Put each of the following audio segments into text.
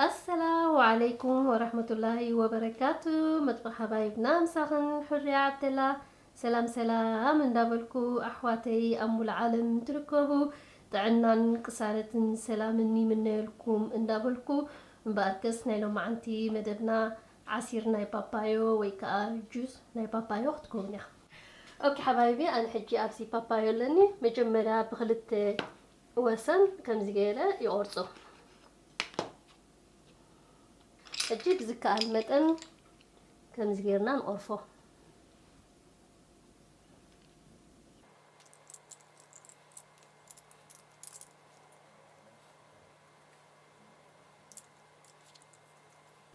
ኣሰላሙ ዓለይኩም ወረሕመቱላሂ ወበረካቱ። መጥበኽ ሓባይብና ምሳኽን ሕርያ ዓብደላ። ሰላም ሰላም እንዳበልኩ፣ ኣሕዋተይ ኣብ ሙሉ ዓለም ትርከቡ ጥዕናን ቅሳነትን ሰላምን ይምነየልኩም እንዳበልኩ፣ እምበኣርከስ ናይ ሎማዓንቲ መደብና ዓሲር ናይ ፓፓዮ ወይ ከዓ ጁስ ናይ ፓፓዮ ክትከውን እያ። ኦኬ ሓባይቢ፣ ኣነ ሕጂ ኣብዚ ፓፓዮ ኣለኒ። መጀመርያ ብክልተ ወሰን ከምዚ ገይረ ይቆርጾ። ሕጂ ብዝከኣል መጠን ከምዚ ጌርና ንቆርፎ።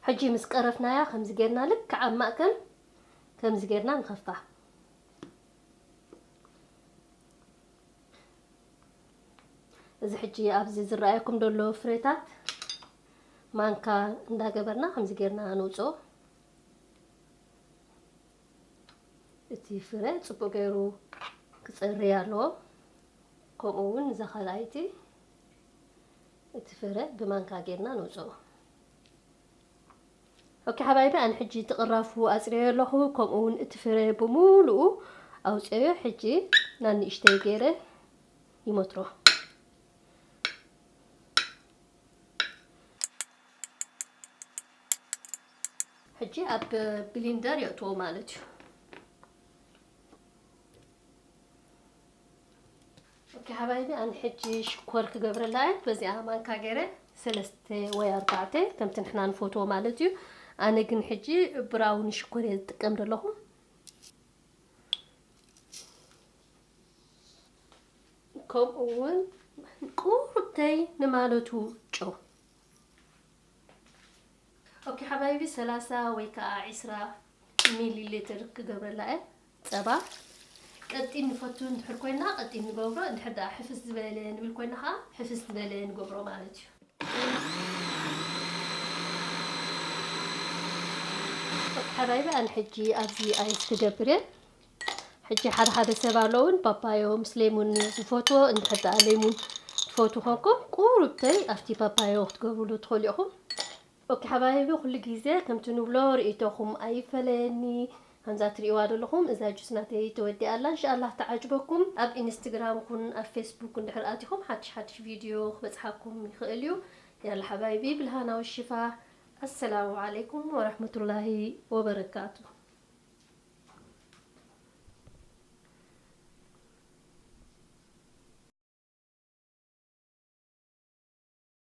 ሕጂ ምስ ቀረፍናያ ከምዚ ጌርና ልክዕ ኣብ ማእከል ከምዚ ጌርና ንኸፋ። እዚ ሕጂ ኣብዚ ዝረኣየኩም ዘሎ ፍሬታት ማንካ እንዳገበርና ከምዚ ጌርና ንውፅኦ። እቲ ፍረ ጽቡቕ ገይሩ ክጸሪ ኣለዎ። ከምኡ እውን እዛ ካልኣይቲ እቲ ፍረ ብማንካ ጌርና ንውፅኦ። ኦኬ ሓባይቢ፣ ኣነ ሕጂ እቲ ቅራፉ ኣጽርዮ ኣለኹ። ከምኡ እውን እቲ ፍረ ብምሉኡ ኣውፅዮ። ሕጂ ናንእሽተይ ገይረ ይመትሮ። ሕጂ ኣብ ብሊንደር የእትዎ ማለት እዩ። ኦኬ ሓባይቢ፣ ኣነ ሕጂ ሽኮር ክገብረላ እየ። በዚኣ ማንካ ገይረ ሰለስተ ወይ ኣርባዕተ፣ ከምቲ ንሕና ንፈትዎ ማለት እዩ። ኣነ ግን ሕጂ ብራውን ሽኮር እየ ዝጥቀም ዘለኹ። ከምኡ እውን ቁሩብተይ ንማለቱ ጨው። ኦኬ ሓባይቢ፣ ሰላሳ ወይ ከዓ ዒስራ ሚሊ ሊትር ክገብረላ እየ ጸባ። ቀጢን ንፈቱ እንድሕር ኮይና ቀጢን ንገብሮ፣ እንድሕር ደኣ ሕፍስ ዝበለ ንብል ኮይና ከዓ ሕፍስ ዝበለ ንገብሮ ማለት እዩ። ሓባይቢ፣ ኣነ ሕጂ ኣብዚ ኣይስ ክገብር እየ። ሕጂ ሓደ ሓደ ሰብ ኣሎ እውን ፓፓዮ ምስ ሌሙን ዝፈትዎ፣ እንድሕር ደኣ ሌሙን ትፈትዉ ኮንኩም ቁሩብተይ ኣብቲ ፓፓዮ ክትገብርሉ ትኽእሉ ኢኹም። ኦኬ ሓባይቢ፣ ኩሉ ግዜ ከምቲ ንብሎ ርእይቶኹም ኣይፈለየኒ። ከምዛ ትርእይዋ ዘለኹም እዛ ጁስ ናተይ ተወዲኣ ኣላ። እንሻኣላህ ተዓጅበኩም። ኣብ ኢንስትግራም ኩን ኣብ ፌስቡክ እንድሕር ኣቲኹም ሓድሽ ሓድሽ ቪድዮ ክበጽሓኩም ይኽእል እዩ። ያላ ሓባይቢ፣ ብልሃና ወሽፋ። ኣሰላሙ ዓለይኩም ወረሕመቱላሂ ወበረካቱ።